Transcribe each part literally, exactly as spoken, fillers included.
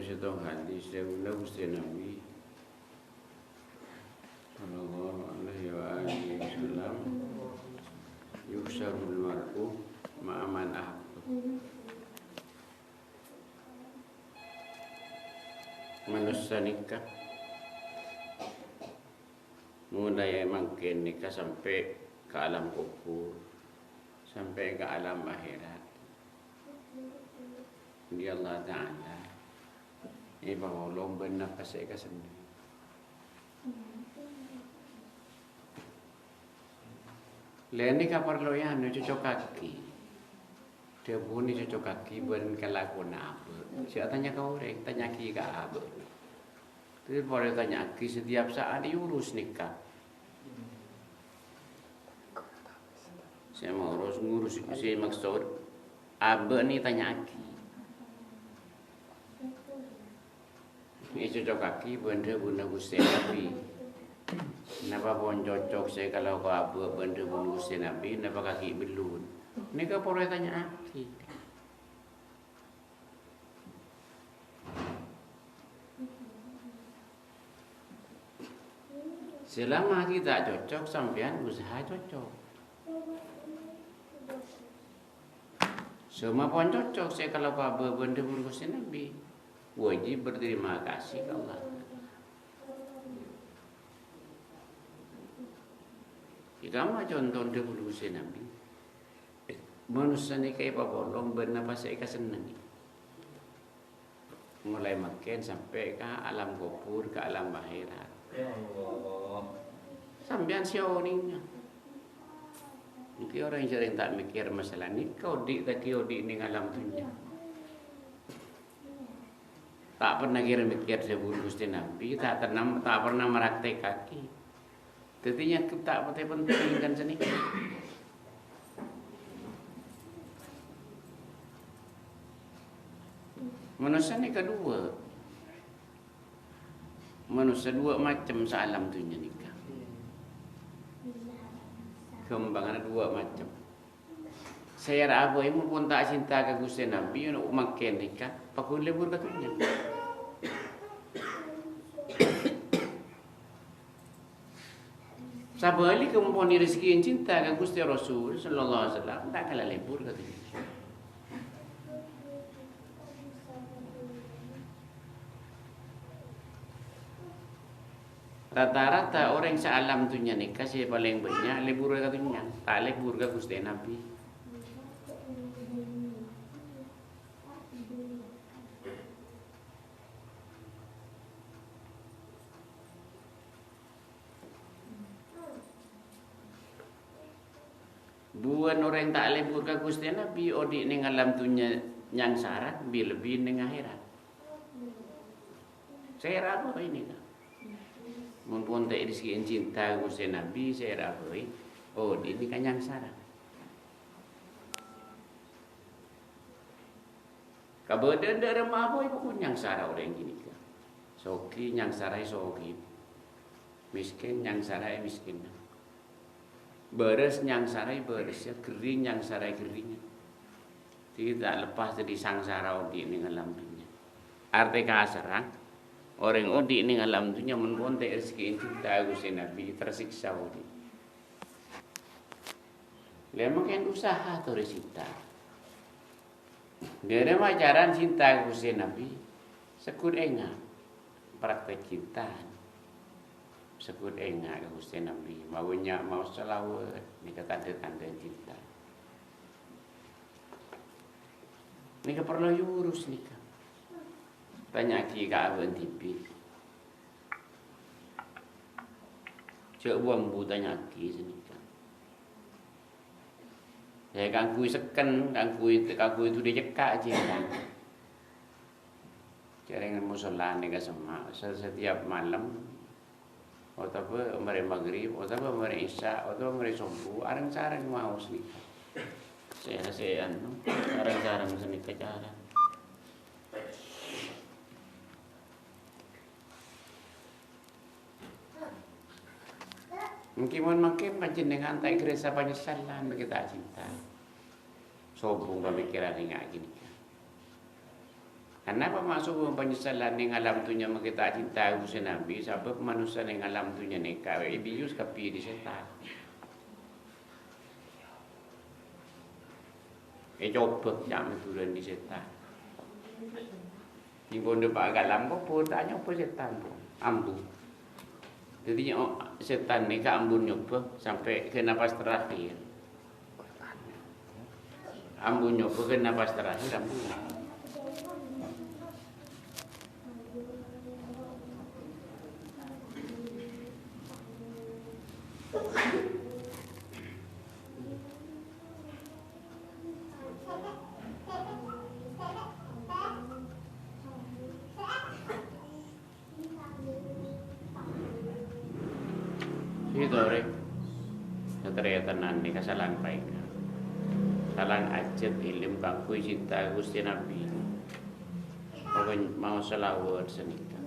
Settong hadis, dhâbuna Ghustè Nabbhi sallallahu alaihi wa alihi wasallam, "Yuhsyarul mar'u ma'a man ahabba." Manossa nèka molaè mangkèn nèka sampè' ka alam kobhur, sampè' ka alam akhèrat. Dhi Allah Ta'ala èpangolong bân napa sè èkasennengngè. Lè nèka parlo èano cocokaghi. Dhâbuna cocokaghi bân kalakowanna abâ'. Jhâ' tanya ka orèng, tanya'aghi ka abâ'. Tapè polè tanya'aghi setiap saat èurus nèka. Sè maurus, ngurus, sè maksod, abâ' nè tanya'aghi. Ècocokaghi bân dhâbuna Ghustè Nabbhi. Napa pon cocok sè èkalako abâ' bân dhâbuna Ghustè Nabbhi, napa kakè' bellun? Nèka polè tanya'aghi. Selama kita cocok, sampèyan usaha cocok. Sè ma' pon cocok sè èkalako abâ' bân dhâbuna Ghustè Nabbhi, wajib berterima kasih ka Allah. Èkamma conto dhâbuna Ghustè Nabbhi, manossa nèka èpapolong bân napa sè èkasennengngè. Molaè mangkèn sampè' ka alam kobhur, ka alam akhèrat. Ya Allah. Sampèyan sè onènga. Mungkin orèng sèrèng ta' mèkkèr masalah nèka, odi' ta' ghi' odi' nèng alam dhunnya. Ta' pernah kèra mèkkèr dhâbuna Ghustè Nabbhi, ta' pernah, ta' pernah maraktèkaghi. Dhâddhi nyangkep ta' patè penting kan sanèka. Manossa nèka duwâ'. Manossa duwâ' macem saalam dhunnya nèka. Ghâmpanganna duwâ' macem. Sè èra abâi mon pon ta' cinta ka Ghustè Nabbhi, ono mangkèn nèka, pagghun lebur ka dhunnya. Sabhâligghâ, mon pon èrèzekèn cinta ka Ghustè Rasul sallallahu alaihi wasallam, ta' kala lebur ka dhunnya. Rata-rata orèng saalam dhunnya nèka sè palèng bânnya' lebur ka dhunnya, ta' lebur ka Ghustè Nabbhi. Buwân orèng ta' lebur ka Ghustè Nabbhi, odi' nèng alam dhunnya nyangsara, bi-, lebbi nèng akhèrat. Sè èra abâi nèka. Mon pon ta' èrèzekèn cinta Ghustè Nabbhi, sè èra abâi, odi' nèka nyangsara. Kabâdâ'ân dâ' remma abâi pokok nyangsara orèng ghânèka. Soghi nyangsaraè soghi. Mèskèn nyangsaraè mèskènna. Bârâs nyangsaraè bârâssa, ghering nyangsaraè gheringngà. Dhâddhi ta' lepas dâri sangsara odi' nèng alam dhunnya. Artè kasarra, orèng odi' nèng alam dhunnya mon pon ta' èrèzekèn cinta Ghustè Nabbhi, tersiksa odi'. Lè mangkèn usaha torè cinta. Dâri macaran cinta ka Ghustè Nabbhi, segghut enga' praktek cinta. Segghut enga' ka Ghustè Nabbhi, mabânnya' maos shalawat, nèka tandhâ-tandhâ cinta. Nèka parlo èurus nèka. Tanya'aghi ka abâ' dhibi'. Jhâ' bu-ambu tanya'aghi sanèka. Yâ, kaangghuy sekken, kaangghuy, kaangghuy dhuli cekka' jiyâ, kan. Jhârèng mosolla nèka semma', se-, setiap malem, otabâ marè maghrib, otabâ marè isya, otabâ marè sobbhu, areng-sareng maos nèka. Sè-, sè anu, areng-sareng sanèka cara. Ènggi mon mangkèn panjhennengngan ta' èghârâsa panyesselan, mangkèn ta' cinta. Sobung pamikiran enga' ghânèka. Anapa maksod panyesselan neng alam dhunnya mangkè ta' cinta ka Ghustè Nabbhi? Sabâb manossa neng alam dhunnya nèka èbiyus kabbhi bi' sètan. Ècobâ ca' Madhurâ bi' sètan. Sèngko' dâpa' ka alam kobhur, ta' nyobâ sètan, ambu. Dhâddhi, nyo-, sètan nèka ambu nyobâ sampè' ka napas terakhir. Ambu nyobâ ka napas terakhir, ambu. Sè torè, satarètan nèka salang paènga'. Salang ajhât èlem kaangghuy cinta Ghustè Nabbhi. Pokokna maos shalawat sanèka.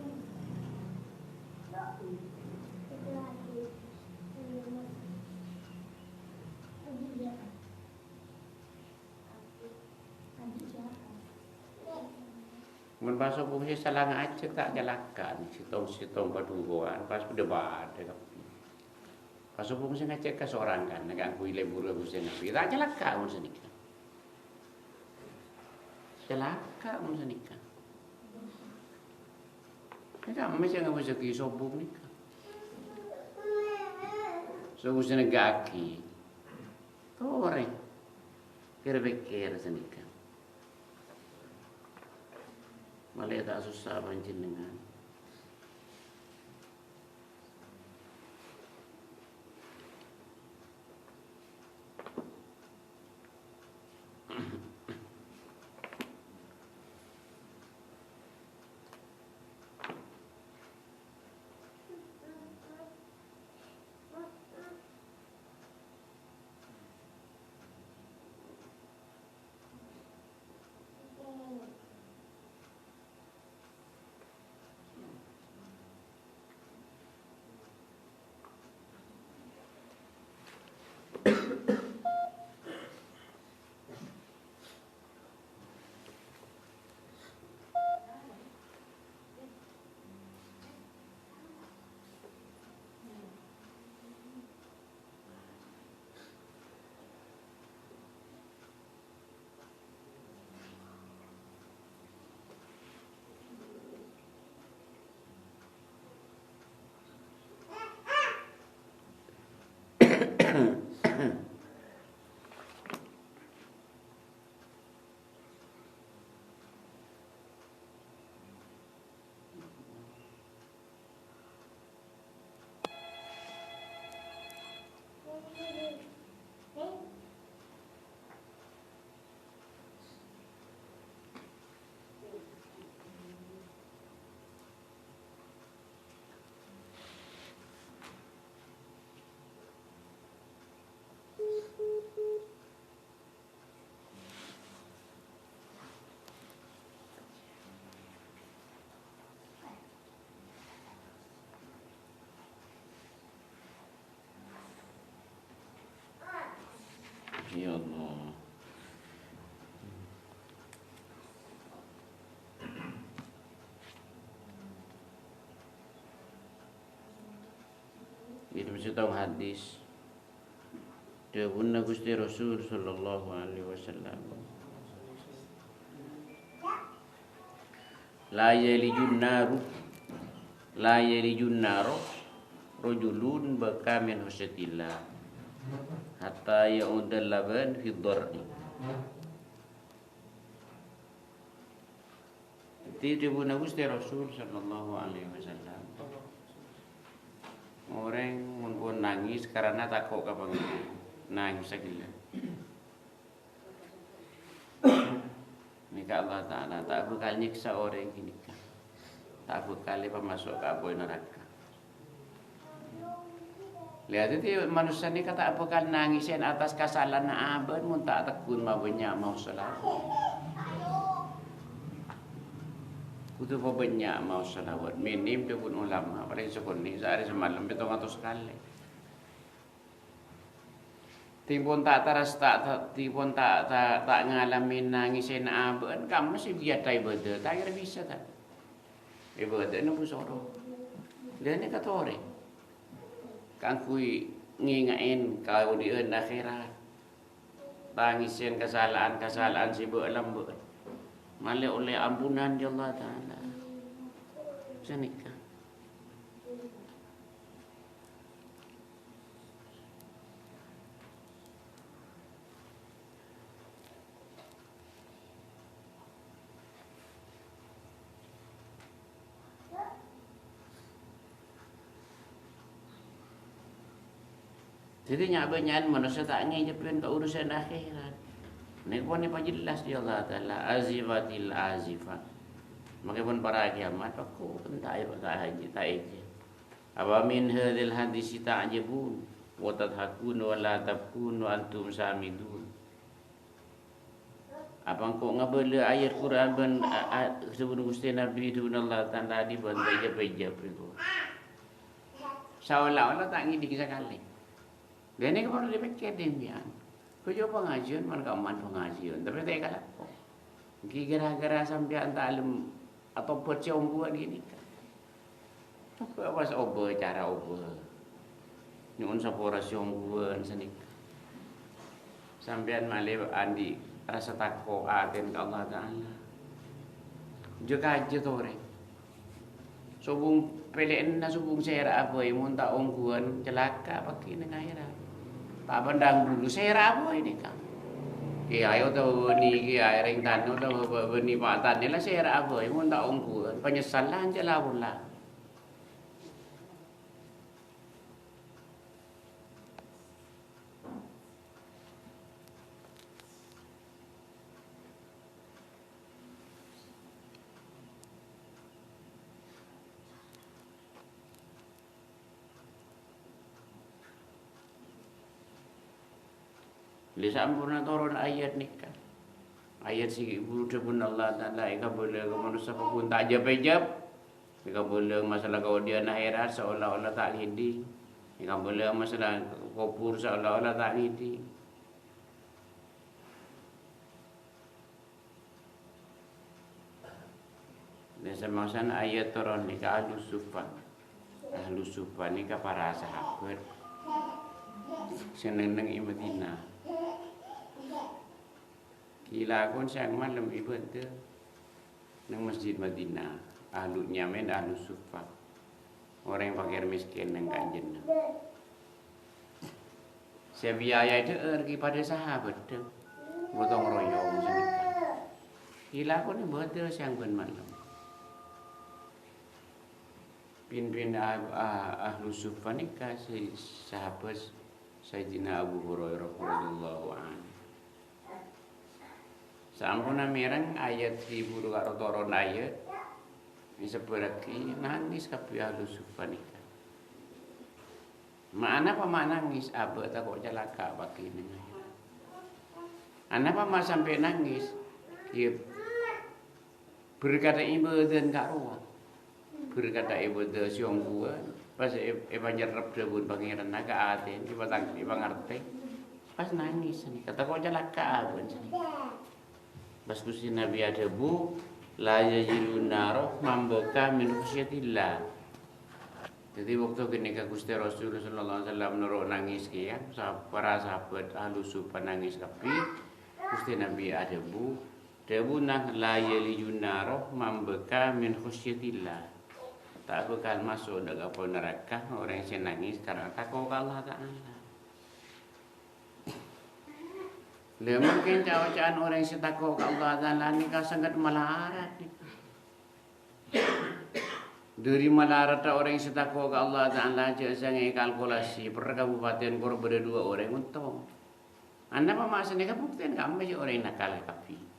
Mon pas sobung sè salang ajhât ta' calaka', sèttong-sèttong padhuwân, pas padâ-padâ kabbhi. Pas sobung sè ngajhâk kasorangan, kaangghuy lebur ka Ghustè Nabbhi, ta' calaka' mon sanèka. Calaka' mon sanèka. Nèka mè' sè ngabâsaghi sobung nèka. Sobung sè nègga'aghi. Torè. Kèr-pèkkèr sanèka. Malè ta' sossa panjhennengngan. Ya Allah. Ini mesti tahu hadis. Dhâbuna Ghustè Rasul sallallahu alaihi wasallam, "La yalijun naru, la yalijun naro rajulun baka min khasyatillah, hatta ya'udal laban fi dhar'i." Dhâddhi, dhâbuna Ghustè Rasul sallallahu alaihi wasallam, orèng mon pon nangès karana tako' ka Pangèran, nangès saghellâ'. Nèka Allah Ta'ala ta' bhâkal nyèksa orèng ghânèka. Ta' bhâkal èpamaso' ka apoy naraka. Lha, dhâddhi manossa nèka ta' bhâkal nangèsè attas kasala'anna abâ'na mon ta' teggun mabânnya' maos shalawat. Kodhu pabânnya' maos shalawat, minim dhâbuna ulama, palèng sakonè' saarè samalem pèttong atos kalè. Dhi pon ta' taras, ta', ta', dhi pon ta', ta', ta' ngalamè nangèsèna abâ'na, kamma sè biyasa ibâdâ, ta' kèra bisa, ta'? Ibâdâ nèko soro. Lha nèka torè. Kaangghuy ngènga'è kaodi'ân akhèrat. Tangèsèn kasala'an-kasala'an sè bâ'-lambâ'ân. Malè ollè ampunan, ya Allah Ta'ala. Sanèka. Dhâddhi, nya'-bânnya'an manossa ta' ngèjhâbbhi ka urusan akhèrat. Nèko pon èpajellas bi' Allah Ta'ala, azifatil azifah. Mangkèn pon para kiamat, pakko ta' ta' ta' èjhâ. Afa min hadzal haditsi ta'jabun, wa tadhakun, wa la tabkun, wa antum samidun. Apa engko' ngabâlâ ayat Qur'an bân a-, a-, dhâbuna Ghustè Nabbhi, dhâbuna Allah Ta'ala, dhi bân ta' èjhâb-èjhâb nèko? Saola-ola ta' ngèdhing sakalè. Dhâ' nèka parlo èpèkkèr dhimèyan. Kok jhâ' pangajiân, man-kamman pangajiân, tapè ta' èkalako. Ènggi ghârâ-ghârâ sampèyan ta' lem atobhât sè ongghuwân ghânèka. Coba pas obâ, cara obâ. Nyo'on sapora sè ongghuwân sanèka. Sampèyan malè andi' rasa tako' atèn ka Allah Ta'ala. Jhâ' kajâ torè. Sobung pèlè'anna sobung sèra'a bhâi, mon ta' ongghuwân, calaka' paghi' neng akhèrat. Ta' pandang bulu sèra'a bhâi nèka. Kèyaè otabâ bânnè kèyaè, rèng tana otabâ bâ-, bânnè pa' tana la sèra'a bhâi, mon ta' ongghuwân, panyessallan jhâ' la pola. Lè, samponna toron ayat nèka. Ayat sè buru dhâbuna Allah Ta'ala èkabâlâ ka manossa paggun ta' jhâp-èjhâp. Èkabâlâ masalah kaodi'ân akhèrat saola-ola ta' ngèdhing. Èkabâlâ masalah kobhur saola-ola ta' ngèdhing. Nè, samaksana ayat toron nèka Ahlus Suffah. Ahlus Suffah nèka para sahabat sè neng-enneng è Madinah. Èlakon sèyang malem ibâdâ neng Masjid Madinah. Ahlu nyamèn Ahlus Suffah. Orèng fakir miskin neng kanjeng. Sè biayaè dhâ'âr ghi' padâ sahabat, dhâ-, gotong royong sanèka. Èlakon ibâdâ sèyang bân malem. Pimpin ah-, ah-, Ahlus Suffah nèka sè sahabat Sayyidina Abu Hurairah radhiyallahu anhu. Samponna mèreng ayat sè buru karo toron ayat, èsebbhârraghi, nangès kabbhi Ahlus Suffah nèka. Ma' anapa ma' nangès? Abâ' tako' calaka' paghi' neng akhèrat. Anapa ma' sampè' nangès? Iyâ, berkata ibâdâna ka'rowa. Berkata ibâdâ sè ongghuwân, pas è-, èpanyerrep dhâbuna Pangèranna ka atèna, èpatang-, èpangartè. Pas nangès sanèka, tako' calaka' abâ' sanèka. Pas Ghustè Nabbhi adhâbu, "La yaliju nara man baka min khasyatillah." Dhâddhi, bâkto ghânèka Ghustè Rasul sallallahu alaihi wasallam noro' nangès kèya, sa-, para sahabat Ahlus Suffah nangès kabbhi. Ghustè Nabbhi adhâbu, dhâbuna, "La yaliju nara man baka min khasyatillah." Ta' bhâkal maso' dâ' ka apo'na naraka orèng sè nangès karana tako' ka Allah Ta'ala. Lha, mangkèn ca'-oca'an orèng sè tako' ka Allah Ta'ala nèka sanget malarat nèka. Dhâri malaradhâ orèng sè tako' ka Allah Ta'ala, jhâ' sèngè' èkalkulasi, per kabupatèn kor bâdâ duwâ' orèng ontong. Anapa ma' sanèka buktèna kamma jhâ' orèng nakal kabbhi.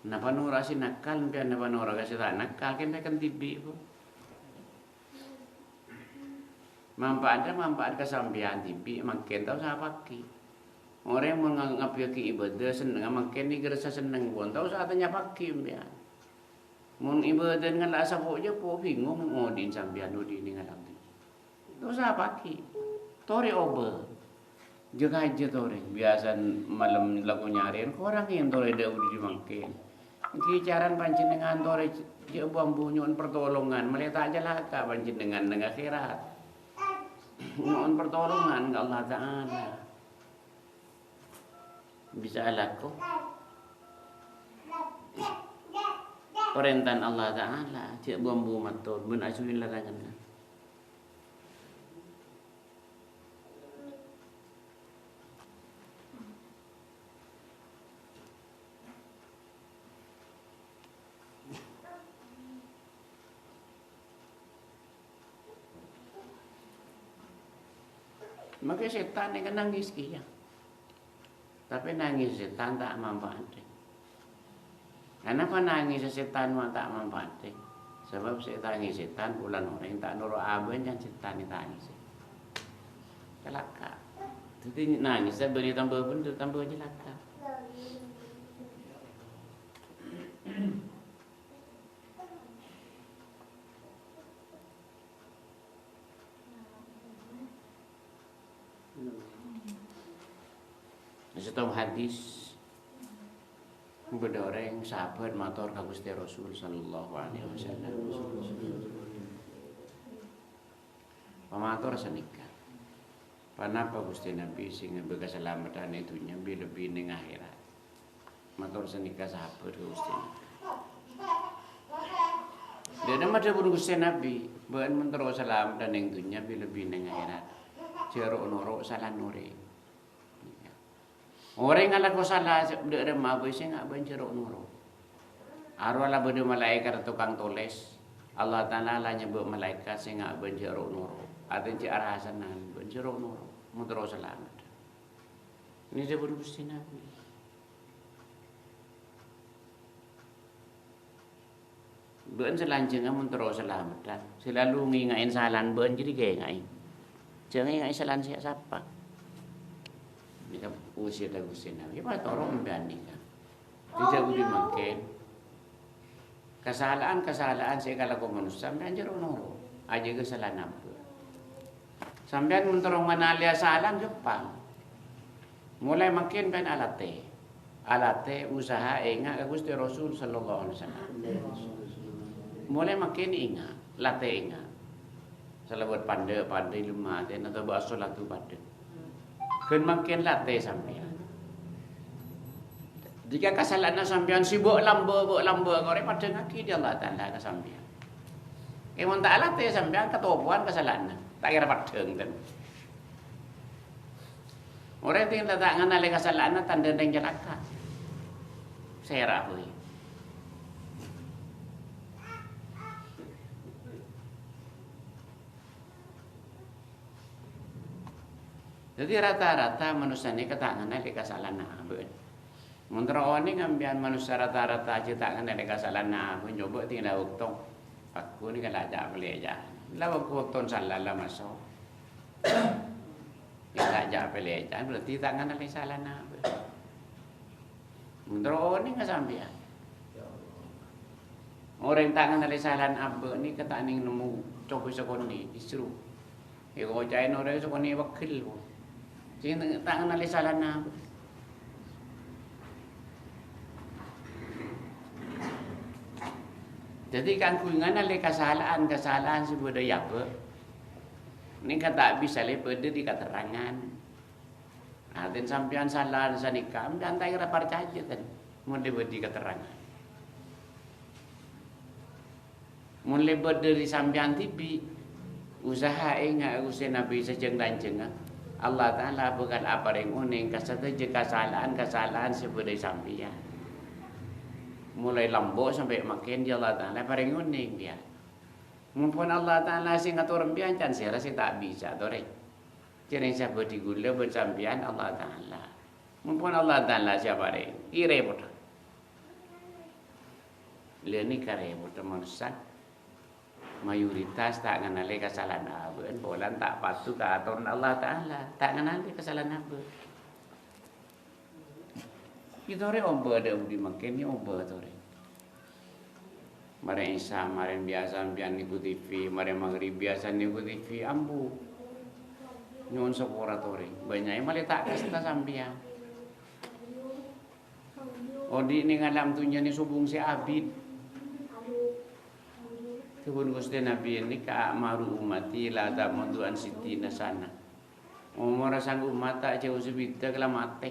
Napa noro' sè nakal, sampèyan napa noro' ka sè ta' nakal, kèng-kèng dhibi', Bu. Manfaatnya manfaat ka sampèyan dhibi', mangkèn ta' osa paghi'. Orèng mon nga-, ngabbhiyaghi ibâdâ, sennengnga mangkèn nèka rassa senneng, pon ta' osa atanya paghi' sampèyan. Mon ibâdâna ngala' sapo'-jhâpo', bingung odi'na sampèyan, odi' nèng alam dhibi'. Ta' osa paghi'. Torè obâ. Jâ-kajâ torè, biyasana malem lako nyarè, korang èn torè dâ' budi mangkèn. Ènggi carana panjhennengngan torè jâ' bu-ambu nyo'on partolongan, malè ta' calaka' panjhennengngan neng akhèrat. Nyo'on partolongan ka Allah Ta'ala. Bisa alako parèntana Allah Ta'ala, jâ' bu-ambu mator bân ajuwi laranganna. Mangkè sètan nèka nangès kèya. Tapè nangès sètan ta' manfaat. Anapa nangès sètan ma' ta' manfaat? Sabâb sè ètangès sètan polana orèng ta' noro' abâ' can sètan ètangès. Calaka'. Dhâddhi nangès bânnè tambâ bhendher, tambâ calaka'. Sèttong hadis, bâdâ orèng sahabat mator ka Ghustè Rasul sallallahu alaihi wasallam. Pamator sanèka, "Ponapa Ghustè Nabbhi sè ngabâ' kasalameddhân è dhunnya bi-, lebbi neng akhèrat?" Mator sanèka sahabat ka Ghustè Nabbhi. Dâ' remma dhâbuna Ghustè Nabbhi, "Bâ'na mon terro salamet neng dhunnya bi-, lebbi neng akhèrat, jhâ' ro'-noro' salana orèng." Orèng alako sala sè dâ' remma bhâi sènga' bân jhâ' ro'-noro'. Arowa la bâdâ malaèkat tokang tolès. Allah Ta'ala la nyebâ' malaèkat sènga' bân jhâ' ro'-noro'. Artèna jhâ' arasanan bân jhâ' ro'-noro'. Mon terro salamet. Ini dhâbuna Ghustè Nabbhi. Bâ'na salanjhângnga mon terro salameddhân, selalu ngènga'è salana bâ'na jârèya kènga'è. Jhâ' ngènga'è salana sè sapa. Nèka wasiyatta Ghustè Nabbhi, pas toro' sampèyan nèka. Dhâddhi budi mangkèn, kasala'an-kasala'an sè èkalako manossa sampèyan jhâ' ro'-noro', ajâgâ salana bâ'na. Sampèyan mon terro nganalèya sala, ghâmpang. Molaè mangkèn bân alatè. Alatè usaha ènga' ka Ghustè Rasul sallallahu alaihi wasallam. Molaè mangkèn ènga', latè ènga'. Salawat pandâ', pandâ' lem atèna, atabâ' asholatu pandâ'. Ghân mangkèn latè sampèyan. Dhika kasala'anna sampèyan sè bâ' lambâ', bâ' lambâ' korè paddhângngaghi dâ' Allah Ta'ala ka sampèyan. È, mon ta' alatè sampèyan katopowan kasala'anna, ta' kèra paddhâng, ten. Orèng sè ta' nganalè kasala'anna tandhâna orèng calaka'. Sèra, bhâi. Dhâddhi, rata-rata manossa nèka ta' nganalè kasala'anna abâ'. Mon terro onèng sampèyan manossa rata-rata jhâ' ta' nganalè kasala'anna abâ', coba tènga bâkto. Aku nèka la jhâ' pelèca'an. La bâkto-bâkto sala la maso'. Nèka la jhâ' pelèca'an, berarti ta' nganalè salana abâ'. Mon terro onèng ka sampèyan. Orèng ta' nganalè salana abâ' nèka ta' nèng nemmo cobi sakonè', justru. Èkoca'è orèng sakonè' pegghel, sè ta' nganalè salana. Dhâddhi, kaangghuy nganalè kasala'an-kasala'an sè bâdâ è abâ', nèka ta' bisa lè bâdâ è katerrangan. Artèna sampèyan sala sanèka, sampèyan ta' kèra parcajâ, ten, mon lè bâdâ è katerrangan. Mon lè bâdâ dâri sampèyan dhibi', usaha ènga' Ghustè Nabbhi sajâng-lanjhângnga, Allah Ta'ala bhâkal aparèng onèng ka sadhâjâ kasala'an-kasala'an sè bâdâ è sampèyan. Molaè lambâ' sampè' mangkèn, jâ' Allah Ta'ala parèng onèng, yâ. Mon pon Allah Ta'ala sè ngator sampèyan, can sèra sè ta' bisa, torè. Jhâreng sè abâdhi ghulâ bân sampèyan Allah Ta'ala. Mon pon Allah Ta'ala sè aparèng, kèra rèpot. Lha nèka rèpot manossa. Mayoritas ta' nganalè kasala'an abâ', polana ta' patuh ka atoranna Allah Ta'ala. Ta' nganalè kasala'an abâ'. Kèto rè obâ dâ' budi mangkèn, obâ torè. Marè Isya, marè biyasa sampèyan nèko T V, marè Maghrib biyasa nèko T V, ambu. Nyo'on sapora torè. Bânnya'è malè ta' kasta sampèyan. Odi' neng alam dhunnya nè sobung sè abit. Dhâbuna Ghustè Nabbhi nèka, "A'maru ummati la ta'uddu an sittina sana." Omorra sangghu ummat ta' jhâu sabidhâk la matè.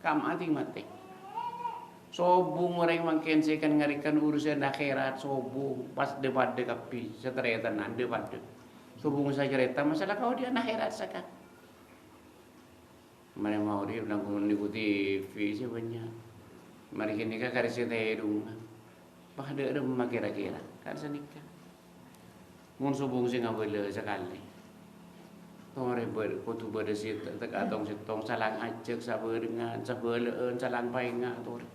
Kamma dhing matè. Sobung orèng mangkèn sè kan-ngarèkan urusan akhèrat, sobung pas dhâ-padhâ kabbhi, satarètanna dhâ-padhâ. Sobung sacarèta masalah kaodi'ân akhèrat saka. Marè magrib langkong nèko T V sè bânnya'. Marè ghânèka karè sè tèdhungnga. Pas dhâ' remma kèra-kèra, kan sanèka. Mon sobung sè ngabâlâ sakalè. Torè bâ-, kodhu bâdâ sè te-, teka tong-settong, salang ajhâk sabhârengngan, sabhâlâ'ân, salang paènga' torè.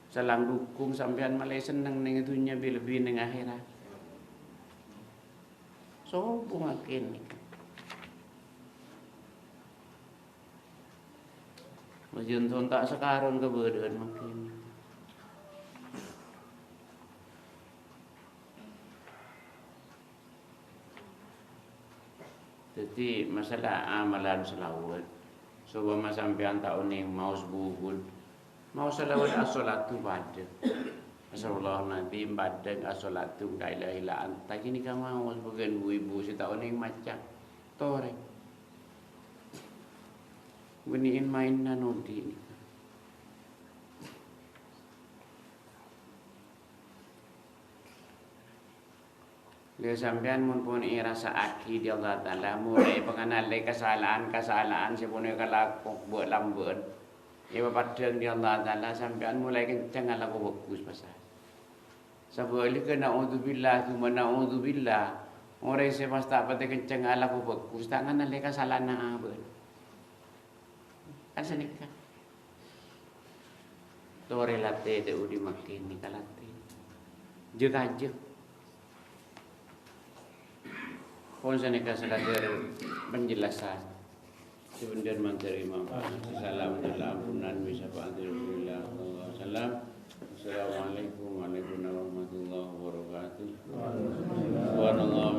Salang dhukung sampèyan malè senneng neng dhunnya bi-, lebbi neng akhèrat. Sobung mangkèn nèka. Majân sonta' sakaron kabâdâ'ân mangkèn. Dhâddhi, masalah amalan salawat, sopama sampèyan ta' onèng maos bugun, maos salawat as-shalatu padâ. Astagfirullahaladzim padâ, as-shalatu la ilaha illa anta, ghânèka maos bâgiyân bu-ibu sè ta' onèng maca. Torè. Bânnè èn-maènan odi' nèka. Lha sampèyan mon pon èrasa'aghi dâ' Allah Ta'ala, molaè panganalè kasala'an-kasala'an sè pon èkalako bâ'-lambâ'ân. Èpapaddhâng dâ' Allah Ta'ala, sampèyan molaè kenceng alako bhâghus, pas. Sabhâligghâ, na'udzubillah, tsumma na'udzubillah. Orèng sè pas ta' patè kenceng alako bhâghus, ta' nganalè kasala'anna abâ'na. Kan sanèka. Torè latè dâ' odi' mangkèn nèka latè. Jâ-kajâ. Pon sanèka sakadâr penjelasan. Sè bhendher mandhâr imam. Salam, salam, ampunan, bisa, Pak, alhamdulillah. Salam.